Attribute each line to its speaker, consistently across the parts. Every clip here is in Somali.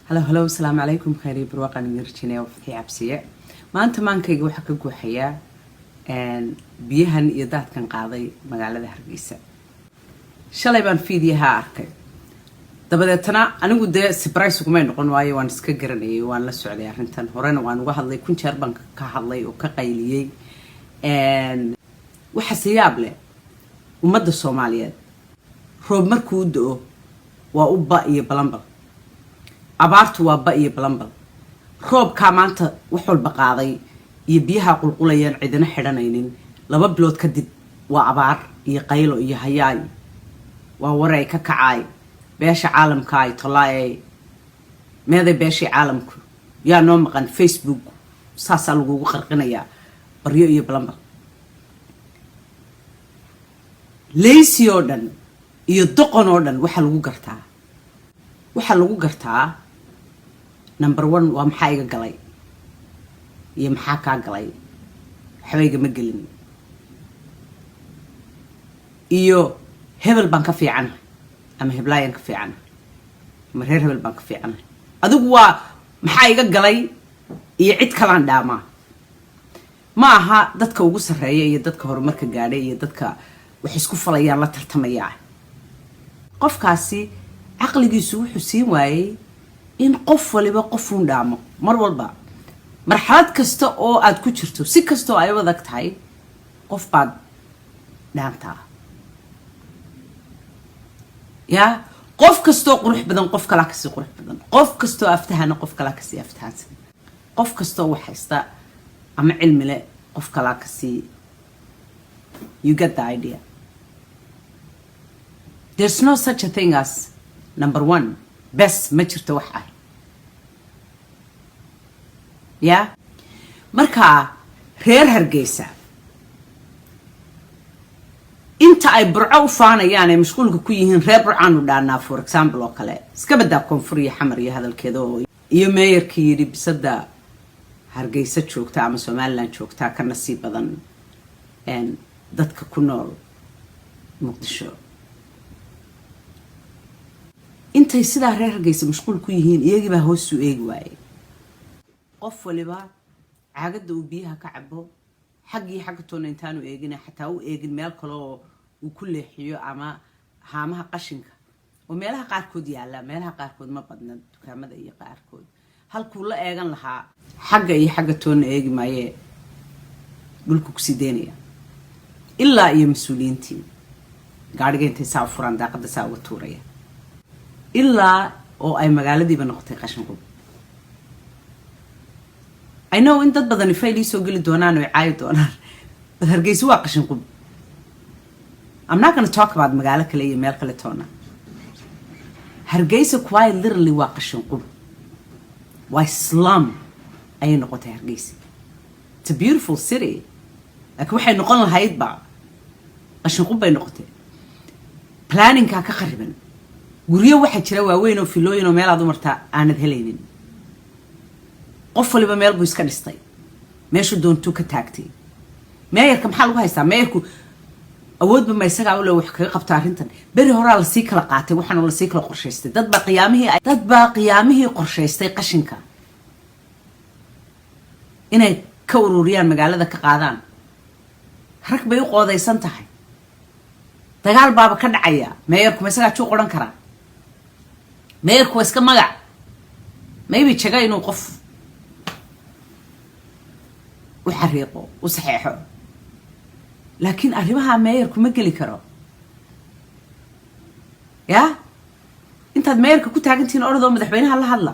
Speaker 1: Hello, hello, asalaamu calaykum. Khayr iyo barwaaqaan idin rajinaya. Waa Fatxi Cabsiye. Maanta maankayga waxaa ka guuxayaa biyahan iyo daadkan qaaday magaalada Hargeysa. Shalay baan fiidiyaha arkay, dabadeetana anigu dee surprise ugumay noqon, waayo waan iska garanayay, waan la socday arrintan, horena waan uga hadlay, kun jeer baan ka hadlay oo ka qayliyey. Waxaase yaab leh, ummadda Soomaaliyeed roob markuu da'o waa u ba iyo balanbal, abaartu waa ba iyo balanbal. Roobkaa maanta wax walba qaaday iyo biyaha qulqulayaan cidina xidhanaynin, 2 bilood kadib waa abaar iyo qaylo iyo hayaay, waa waray ka kacaay beesha caalamkaay, tolaayay, meeday beeshii caalamku? Yaa noo maqan? Facebook saasaa lagugu qarqinayaa baryo iyo balanbal. Leysi oo dhan iyo doqon oo dhan waxaa lagu gartaa number one waa maxaa iga galay iyo maxaa kaa galay, waxba igama gelin, iyo hebel baan ka fiicanahay ama heblaayaan ka fiicanahay ama reer hebel baan ka fiicanahay. Adigu waa maxaa iga galay iyo cid kalaan dhaamaa. Ma aha dadka ugu sarreeya iyo dadka horumarka gaadhay iyo dadka wax isku falayaan la tartamayaa. Qofkaasi caqligiisu wuxuu siin waayey in qof waliba qofuun dhaamo mar walba, marxalad kasta oo aad ku jirto, si kasta oo ay u adag tahay, qof baad dhaantaa. Yaa qof kastoo qurux badan, qof kalaa kasii qurux badan. Qof kastoo aftahana, qof kalaa kasii aftahansan. Qof kastoo wax haysta ama cilmi leh, qof kalaa kasii. You get the idea. There's no such a thing as number one. Bes ma jirto wax ah. Ya marka reer Hargeysa inta ay Burco u faanayaan ay mashquulka ku yihiin, reer Burcaanu dhaanaa, for example oo kale, iska badaa Koonfur iyo Xamar iyo hadalkeeda oo iyo meeyarkii yidhi bisada Hargeysa joogta ama Somaliland joogtaa ka nasiib badan dadka ku nool Muqdisho. Intay sidaa reer Hargeysa mashquul ku yihiin, iyagii baa hoosuu eegi waayey. Qof waliba caagadda uu biyaha ka cabo xaggii xagga toona intaanu eegin, xataa u eegin meel kale oo uu ku leexiyo ama haamaha qashinka oo meelaha qaarkood yaalla, meelaha qaarkood ma badna, dukaamada iyo qaarkood, halkuu la eegan lahaa xagga iyo xagga toonna eegi maayee, dhulku kusii deynaya. Ilaa iyo mas-uuliyiintii gaadhiga intay saa u furaan daaqadda saa uga tuuraya, ilaa oo ay magaaladiiba noqotay qashin qub. I know in dad badani fayl ii soo geli doonaan oo caayi doonaan, but Hargeysa waa qashin qub. I'm not gonna talk about magaalo kale iyo meel kale toona. Hargeysa quite literally waa qashin qub, waa slum ayay noqotay Hargeysa. It's a beautiful city, laakiin waxay noqon lahaydba qashin qub bay noqotay. Planningkaa ka khariban. Guryo waxaa jira waaweyn oo filooyin oo meelaad u martaa aanad helaynin. Qof waliba meel buu iska dhistay, meeshuu doontuu ka taagtay. Meeyarka maxaa lagu haystaa? Meeyarku awoodba ma isagaa ule wax kaga qabta arrintan? Beri horaa lasii kala qaatay, waxaana lasii kala qorshaystay. Dad baa qiyaamihii qorshaystay qashinka inay ka ururiyaan, magaalada ka qaadaan. Rag bay u qoodaysan tahay. Dagaal baaba ka dhacaya. Meeyarku ma isagaa juuq odhan karaa? Meeyarku waa iska magac, maybe jaga inuu qof u xariiqo, u saxeexo, laakiin arrimaha meeyarku ma geli karo. Ya intaad meeyarka ku taagantihiin, oradoo madaxweynaha la hadla.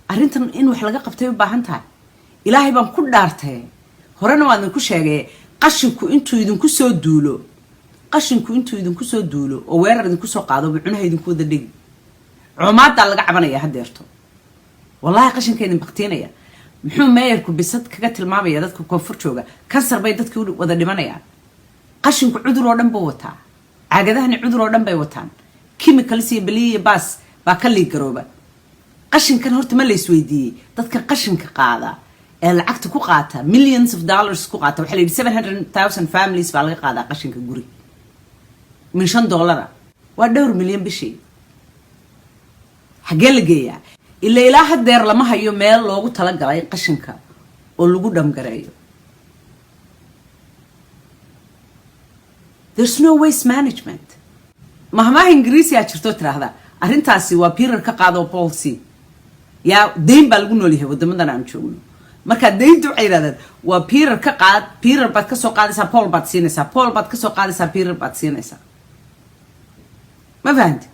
Speaker 1: Arrintan in wax laga qabtay u baahan tahay. Ilaahay baan ku dhaartay, horena waa idinku sheegay, qashinku intuu idinku soo duulo, qashinku intuu idinku soo duulo oo weerar idinku soo qaado buu cunaha idinku wada dhegi. Coomaaddaa laga cabanaya haddeerto. Wallahi qashinka idin baktiinaya. Muxuu meeyarku bisad kaga tilmaamaya dadka Koonfur jooga? Kansar bay dadkii wada dhimanayaan. Qashinku cudur oo dhan buu wataa, caagadahani cudur oo dhan bay wataan, chemicals iyo baliya iyo baas baa ka liigarooba qashinkan. Horta ma la isweydiiyey dadka qashinka qaada ee lacagta ku qaata, millions of dollars ku qaata? Waxaa la yidhi 700,000 families baa laga qaadaa qashinka guri min $5, waa dhowr milyan bishii. Xaggee la geeyaa? Ila ilaa haddeer lama hayo meel loogu talagalay qashinka oo lagu dump gareeyo. There's no waste management. Mahmaha Ingiriisiyaa jirto tiraahda arrintaasi waa Peter ka qaado policy. Yaa dayn baa lagu nool yahay wadamadan aan joogno. Marka daynta waxay yidhahdaan waa Peter ka qaad. Peter baad kasoo qaadaysaa, Paul baad siinaysaa. Paul baad kasoo qaadaysaa, Peter baad siinaysaa. Ma fahanti?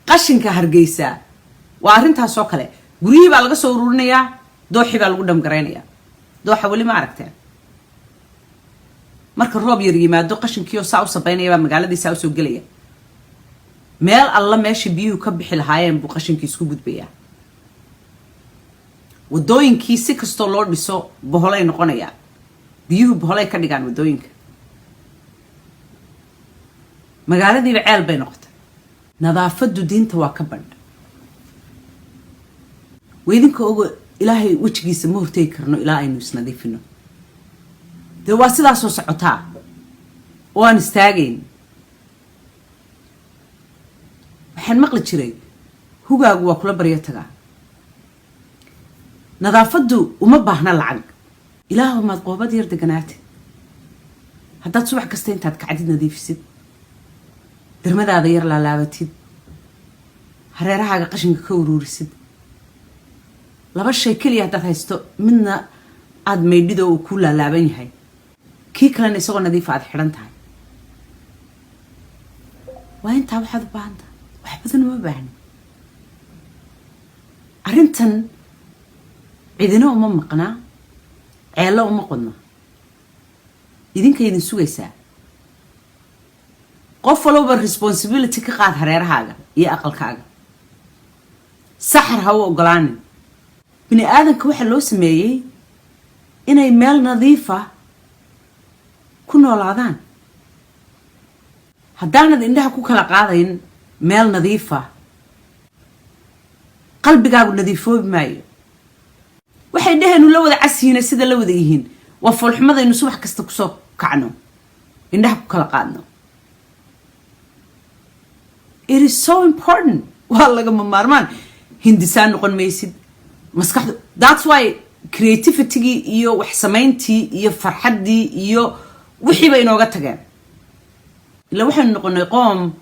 Speaker 1: Qashinka Hargeysa waa arrintaas oo kale. Guryihii baa laga soo ururinayaa, dooxii baa lagu dump garaynayaa. Dooxa weli ma aragteen? Marka roob yar yimaado, qashinkiioo saa u sabaynaya baa magaaladii saa usoo gelaya. Meel alla meesha biyuhu ka bixi lahaayeen buu qashinkii isku gudbayaa. Wadooyinkii si kastoo loo dhiso boholay noqonayaan. Biyuhu boholay ka dhigaan wadooyinka. Magaaladiiba ceel bay noqotay. Nadaafaddu diinta waa ka badh. Weydinka ogo, Ilaahay wejigiisa ma hortegi karno ilaa aynu isnadiifino. Dee waa sidaasoo socotaa oo aan istaagayn. Waxaan maqli jiray, hugaagu waa kula baryo tagaa. Nadaafaddu uma baahna lacag. Ilaahu maad qoobad yar deganaatid haddaad subax kasta intaad kacdid nadiifisid, darmadaada yar laalaabatid, hareerahaaga qashinka ka uruurisid. Laba shay keliya haddaad haysto, midna aada maydhido uu kuu laalaaban yahay, kii kalena isagoo nadiifa aad xidhan tahay, waa intaa waxaad u baahan tahay. Wax badan uma baahni. Arrintan cidina uma maqnaa, ceello uma qodna, idinka idin sugaysaa. Qof walowba responsibility ka qaad hareerahaaga iyo aqalkaaga. Saxar ha u ogolaanin. Bini aadanka waxaa loo sameeyey inay meel nadiifa ku noolaadaan. Haddaanad indhaha ku kala qaadayn meel nadiifa, qalbigaagu nadiifoobi maayo. Waxay dheheenu la wada casyihiine sida la wada yihiin waa foolxumadaynu subax kasta kusoo kacno, indhaha ku kala qaadno. It is so important. Waa lagama maarmaan. Hindisaan noqon maysid maskaxdu. That's why creativitygii iyo wax samayntii iyo farxaddii iyo wixiiba inooga tageen. Ila waxaynu noqonay qoom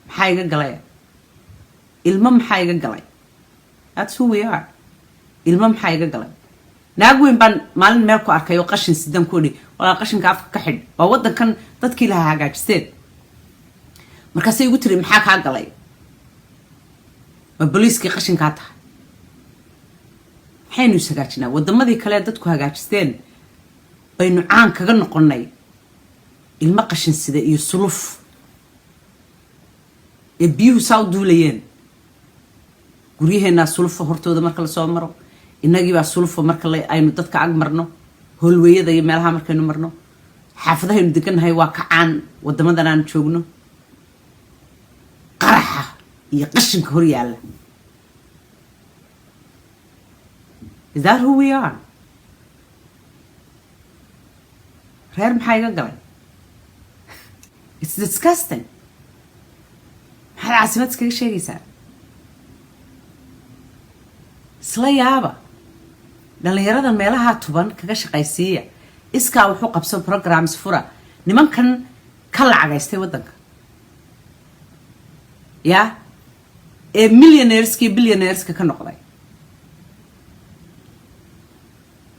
Speaker 1: maxaa iga galaya, ilmo maxaa iga galay. That's who we are. Ilmo maxaa iga galay. Naag weyn baan maalin meel ku arkay oo qashin sidan. Ku odhi, "Walaa, qashinka afka ka xidh, waa waddankan dadkii lahaa hagaajisteen." Markaasay igu tiri, "Maxaa kaa galay? Ma boliiskii qashinkaa tahay?" Maxaynu is hagaajinaa? Waddamadii kale dadku hagaajisteen baynu caan kaga noqonnay ilmo qashin sida iyo suluf ee biyuhu saa u duulayeen. Guryaheennaa sulufa hortooda marka lasoo maro, innagiibaa sulufa marka aynu dadka ag marno, hallwayada iyo meelaha markaynu marno. Xaafadahaynu degannahay waa ka caan waddamadan aan joogno qaraxa iyo qashinka hor yaalla. Is that who we are? Reer maxaa iga galay? It's disgusting. Maxaad caasimad iskaga sheegaysaa? Isla yaaba. Dhallinyaradan meelaha tuban kaga shaqaysiiya, iskaa wuxuu qabso, programs fura. Nimankan ka lacagaystay waddanka ya ee millionaireska iyo billionaireska ka noqday,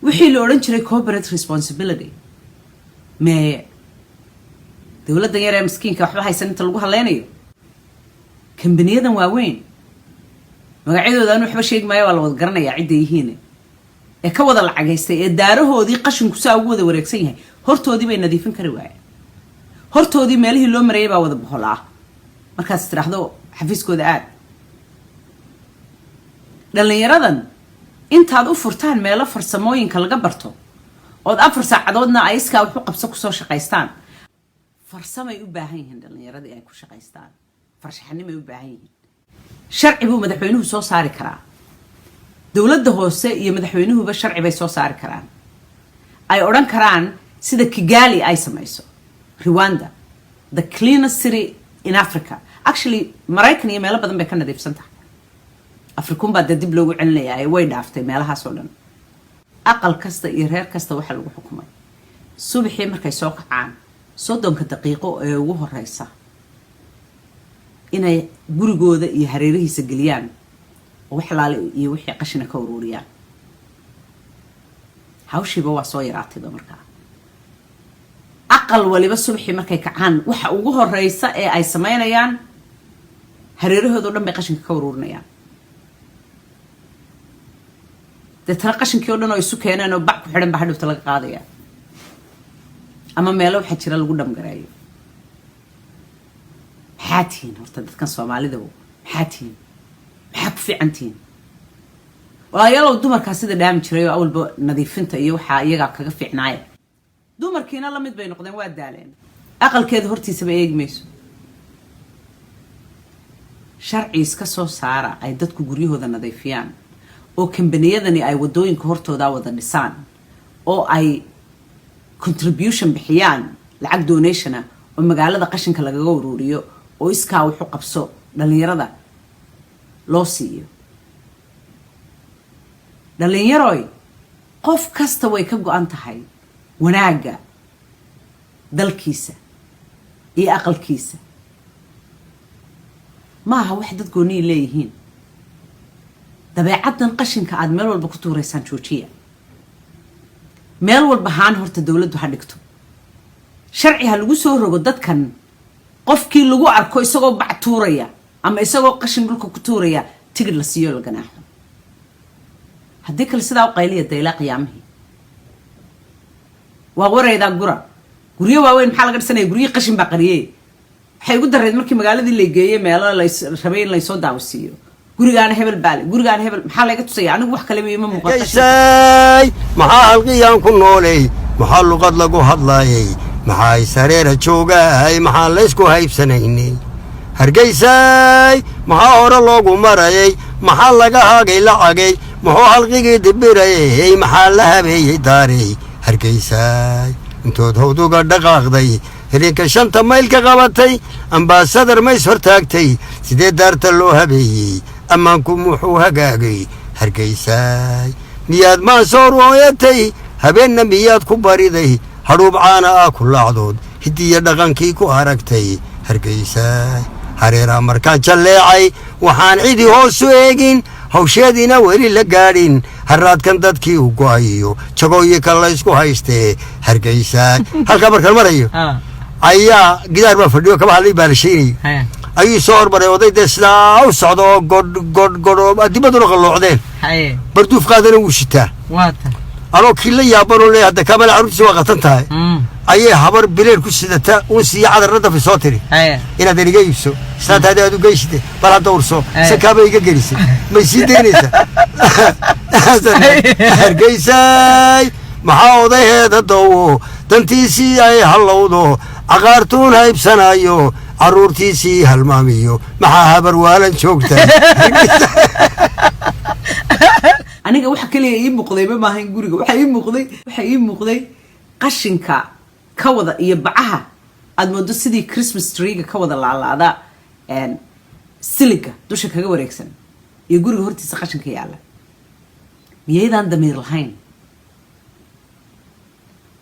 Speaker 1: wixii la odhan jiray corporate responsibility meeye? Dowladdan yar ee miskiinka waxba haysan inta lagu hadleynayo, kambaniyadan waaweyn magacyadooda anu waxba sheegi maayo, waa la wada garanayaa cidday yihiin, ee ka wada lacagaystay ee daarahoodii qashinku saa ugu wada wareegsan yahay, hortoodii bay nadiifin kari waayeen. Hortoodii meelihii loo marayay baa wada bohol ah markaas tidhaahdo xafiiskooda aad. Dhallinyaradan intaad u furtaan meelo farsamooyinka laga barto ood 4 saacadoodna ay iskaa waxu qabso kusoo shaqaystaan. Farsamay u baahan yihiin dhallinyaradii ay ku shaqaystaan, farshaxanimay u baahan yihiin. Sharci buu madaxweynuhu soo saari karaa. Dowladda hoose iyo madaxweynuhuba sharci bay soo saari karaan ay odhan karaan sida Kigali ay samayso, Rwanda, the cleanest city in Africa actually. Maraykan iyo meelo badan bay ka nadiifsan tahay. Afrikuun baa dee dib loogu celinayaa. Way dhaaftay meelahaas oo dhan. Aqal kasta iyo reer kasta waxaa lagu xukumay subaxii markay soo kacaan 30-ka daqiiqo ee ugu horeysa inay gurigooda iyo hareerihiisa geliyaan oo wax laale iyo wixii qashina ka uruuriyaan. Hawshiiba waa soo yaraatayba. Markaa aqal waliba subaxii markay kacaan, waxa ugu horeysa ee ay sameynayaan, hareerahooda o dhan bay qashinka ka uruurinayaan. Deetana qashinkii o dhan oo isu keeneen oo bac ku xidhan baa hadhowta laga qaadaya, ama meelo waxaa jira lagu dhamgareeyo. Maxaa tihiin horta dadkan Soomaalida? Maxaa tihiin? Maxaa ku fiican tihiin? Walaalayaalow, dumarkaa sida dhaami jiray oo awalba nadiifinta iyo waxaa iyagaa kaga fiicnaaya. Dumarkiina la mid bay noqdeen, waa daaleen. Aqalkeeda hortiisaba eegi mayso. Sharci iska soo saara ay dadku guryahooda nadiifiyaan, oo kambaniyadani ay wadooyinka hortooda wada dhisaan, oo ay contribution bixiyaan, lacag donation ah oo magaalada qashinka lagaga uruuriyo, oo iskaa wuxu qabso dhalinyarada loo siiyo. Dhalinyaroy, qof kasta way ka go-an tahay wanaagga dalkiisa iyo aqalkiisa. Ma aha wax dad gooniyi leeyihiin. Dabeecaddan qashinka aada meel walba ku tuuraysaan joojiya. Meel walba haan horta dowladdu ha dhigto, sharci ha lagu soo rogo dadkan. Qofkii lagu arko isagoo bac tuuraya ama isagoo qashin dhulka ku tuuraya, tigidh la siiyo, la ganaaxo. Haddii kale sidaa u qayliya daylaa qiyaamihii. Waa waraydaa gura guryo waaweyn maxaa laga dhisanaya? Guryihii qashin baa qariyey. Waxay ugu darreyd markii magaaladii la geeyey, meelo la rabay in laysoo daawasiiyo. Gurigaana hebel baale, gurigaana hebel, maxaa layga tusaya? Anigu wax kaleba ima muuqan.
Speaker 2: Hargeysay, maxaa halqiyaan ku nooley? Maxaa luqad lagu hadlaayey? Maxaa sareera joogaay? Maxaa laysku haybsanaynay? Hargeysay, maxaa hore loogu marayay? Maxaa laga haagay lacagay? Muxuu halqigii dibirayay? Maxaa la habeeyey daarey? Hargeysay, intood hawduga dhaqaaqday, hilinka shanta mayl ka qabatay, ambaasadar mays hortaagtay? Sidee daarta loo habeeyey? Ammaanku muxuu hagaagay? Hargeysay, miyaad maansoor hooyatay? Habeenna miyaad ku bariday? Hadhuub caana ah ku laacdood hidiya dhaqankii ku aragtay? Hargeysay, hareeraa markaan jalleecay, waxaan cidii hoosu eegin, hawsheediina weli la gaadhin, haraadkan dadkii u go'ayo, jagooyinka laysku haystee. Hargeysaay, halkaa markaan marayo ayaa gidaar baa fadhiyo, kaba hadlay baalashaynay. Ayuu soo hormaray oday dee sidaa u socda oo godh godh godh oo dibaduna qalloocdeen, barduuf qaadana wuu shitaa. Anoo kii la yaabanoo leeyahay hadda kamala carruurtiisa waa qatan tahay, ayay habar bileer ku sidata uun siiya cadarna dafi soo tiri, "Inaadan iga iibso islaantaadi aad u geysite, bal hadda urso." Sakaaba iga gelisay, may sii daynaysaa? Hargeysay, maxaa odayheeda dowo dantiisii ay hallowdo, caqaartuun haybsanayo, carruurtiisii halmaamiyo? Maxaa habar waalan joogta?
Speaker 1: Aniga waxa kaliya ii muuqdayba maahayn guriga. Waxaa ii muuqday qashinka ka wada iyo bacaha aada moodo sidii Christmas tree-ga ka wada laalaada, siliga dusha kaga wareegsan, iyo guriga hortiisa qashinka yaalla. Miyaydaan damiir lahayn?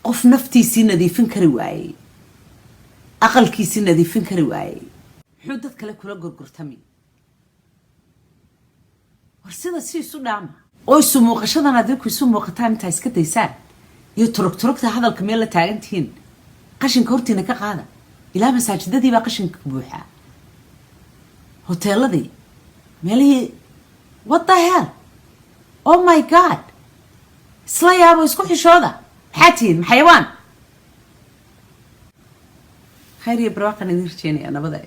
Speaker 1: Qof naftiisii nadiifin kari waayey, aqalkiisii nadiifin kari waayey, muxuu dad kale kula gorgortami? War sida si isu dhaama oo isu muuqashadan adinku isu muuqataan intaa iska daysaan iyo turug turugta hadalka meel la taagan tihiin, qashinka hortiina ka qaada. Ilaa masaajidadii baa qashinka buuxaa, hoteeladii, meelihii. What the hell? Oh my God! Isla yaabo, isku xishooda. Maxaa tihiin? Maxayawaan? Khayr iyo barwaaqan idin rajeynaya, nabada.